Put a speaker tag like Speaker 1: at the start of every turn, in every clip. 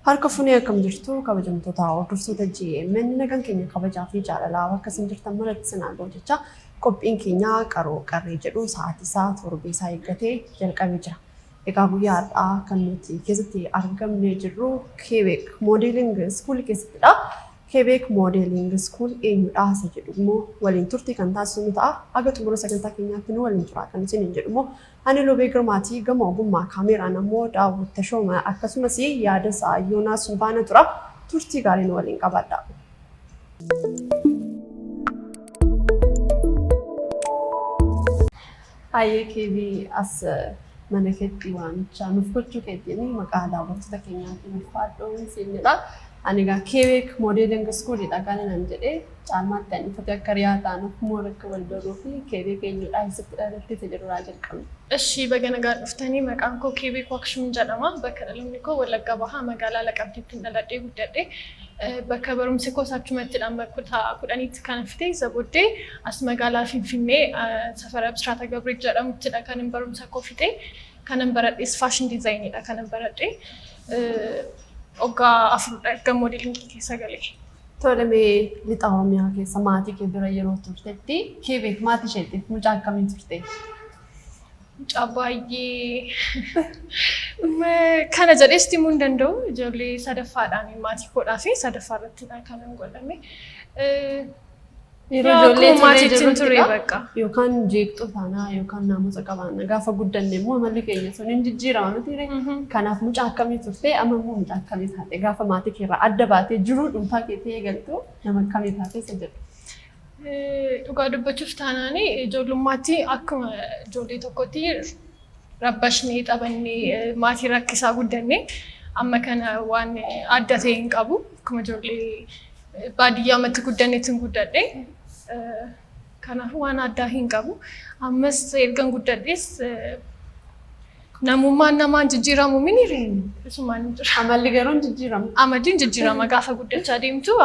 Speaker 1: Harka fuunee akkam jirtu kabajamtoota hordoftoota GMN nagaan keenya kabajaa fi jaalalaa bakka isin jirtan maratti isin haa ga'u jecha qophiin keenya qaroo qarree jedhu sa'aatii isaa torbee isaa eeggatee jalqabee jira. Egaa guyyaa har'aa kan nuti keessatti argamnee jirru Quebec Modeling School keessattidha. Quebec Modeling School eenyudha isa jedhu immoo waliin turtii kan taasisnu ta'a. Haga xumura sagantaa keenyaatti nu waliin turaa kan isiniin jedhu immoo ani Lubee Girmaatii gama ogummaa kaameeraan ammoo Daawwit Tashooma akkasumas yaada isaa Yoonaas nu faana tura. Turtii gaarii nu waliin qabaadha. Hayyee Keebii as mana keetti waamicha nuuf gochuu keetiin maqaa daawwattoota keenyaatiin ulfaadhu siin jedha. Ani egaa Quebec Modeling Schoolidha kan nan jedhee caalmaatti ani uffata akka riyaa taanuuf immoo akka wal baruu fi Quebec eenyudha eessatti dhalatte isa jedhurraa jalqabna.
Speaker 2: Ishii baga nagaan dhuftanii. Maqaan koo Keebeek Waakshuun jedhama. Bakka dhaloonni koo Wallagga Bahaa magaalaa Laqamteetti dhaladhee guddadhe. Bakka barumsi koos achumattidha amma kutaa 10tti kan fite. Isa booddee as magaalaa Finfinnee safara Bisiraata Gabriel jedhamuttidha kan hin barumsa koo fixe. Kanan baradhes fashion designiidha kanan baradhe. Waggaa 4dha erga modelingii keessa galee.
Speaker 1: Tole mee lixa Oromiyaa keessa maatii kee bira yeroo turtetti Keebeek maatii isheetiif mucaa akkamii turte?
Speaker 2: Mucaa baay'ee kana jedhees himuu hin danda'u. Ijoollee sadaffaadhaan maatii koodhaa fi sadaffaa irrattidha kanan godhame.
Speaker 1: Yeroo ijoollee
Speaker 2: Akkuma
Speaker 1: turee
Speaker 2: maatiitti ture
Speaker 1: jirruttidha.
Speaker 2: bakka.
Speaker 1: Yookaan jeeqxuu taanaa yookaan naamusa qabaanna gaafa guddanne immoo amalli keenya sun hin jijjiirama miti ree? Kanaaf mucaa akkamii turte amma immoo mucaa akkamii taate gaafa maatii keerraa adda baatee jiruu dhuunfaa keetii eegaltu nama akkamii taate isa jedhu.
Speaker 2: Dhugaa dubbachuuf taanaan ijoollummaatti akkuma ijoollee tokkotti rabbashnee taphannee maatii rakkisaa guddanne amma kana waan adda ta'e hin qabu. Akkuma ijoollee baadiyyaamatti guddannetti hin guddadhe. Kanaafuu waan addaa hin qabu. Ammas ergan guddadhes namummaan namaan jijjiiramu mini isumaan jira.
Speaker 1: Amalli garuu hin jijjiiramu.
Speaker 2: Amalli hin jijjiirama gaafa guddachaa deemtu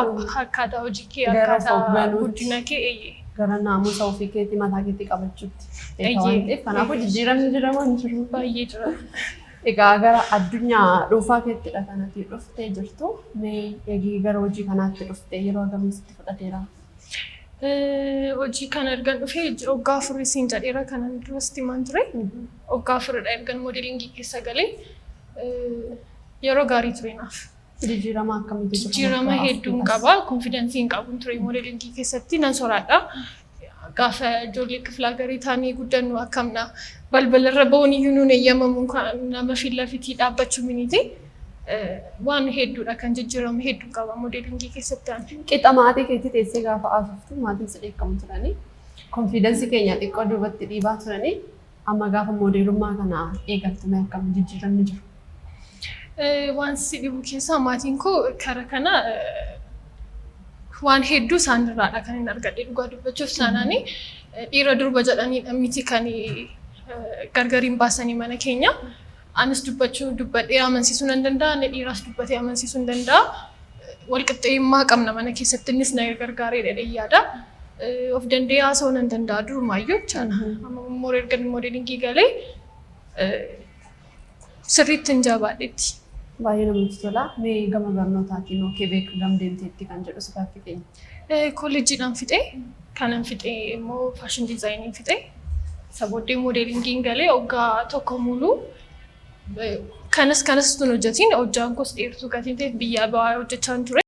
Speaker 2: akkaataa hojii kee
Speaker 1: Gara
Speaker 2: akkaataa
Speaker 1: hoogganuutti.
Speaker 2: guddina kee eeyyee.
Speaker 1: Gara naamusa ofii keetii mataa keetii qabachuutti. Beekaa waan
Speaker 2: Eeyyee.
Speaker 1: ta'eef kanaafuu jijjiiramni jira moo hin jiru?
Speaker 2: Baay'ee jira.
Speaker 1: Egaa gara addunyaa dhuunfaa keettidha kanatti dhuftee jirtu. Mee eegii gara hojii kanaatti dhuftee yeroo hagamii sitti fudhateera?
Speaker 2: Hojii kana ergan dhufee waggaa 4 siin jedheera kanan duras himaan ture. Waggaa 4dha ergan modelingii keessa galee yeroo gaarii ture naaf.
Speaker 1: Jijjiirama akkamiitu jira?
Speaker 2: Jijjiirama
Speaker 1: waggaa
Speaker 2: hedduun
Speaker 1: afurii as?
Speaker 2: qaba. Confidence hin qabuun ture modelingii keessatti nan soraadha. Gaafa ijoollee kiflaa garii taanii guddannu akkamna balbalarra ba'uun iyyuu nuun eeyyamamu nama fi lafitii dhaabbachuu miniiti. Waan hedduudha kan jijjiirama hedduu qaba modelingii keessatti ani.
Speaker 1: Qixa maatii keetii teessee gaafa haasoftu maatiin si dheekkamu turanii confidence keenya xiqqoo duubatti dhiibaa turanii amma gaafa moodeelummaa kana eegaltu mee akkam jijjiiramni jiru?
Speaker 2: Waan si dhibu keessaa maatiin koo kara kana waan hedduu isaanirraadha kan hin argadhe dhugaa dubbachuuf taanaani dhiira durba jedhanii miti kan gargariin baasanii mana keenya. Anis dubbachuu dubbadhee amansiisuu nan danda'a, inni dhiiraas dubbatee amansiisuu hin danda'a. Walqixxeeyummaa qabna mana keessatti innis na gargaaree jedhee yaada. Of danda'ee haasa'uu nan danda'a durumaayyuu jechaadha. Amma immoo erga modelingii galee sirriitti hin jabaadhetti.
Speaker 1: Baay'ee namatti tola. Mee gama barnootaatiin hoo Quebec gam deemteetti kan jedhu si gaaffii keenya.
Speaker 2: Kolleejjiidhaan fixee kanan fixee immoo fashion designii fixee isa booddee modelingiin galee waggaa tokko muluu kanas kanas tun hojjetiin hojjaan koos dheertuu gatiin ta'eef biyyaa ba'aa hojjechaan ture.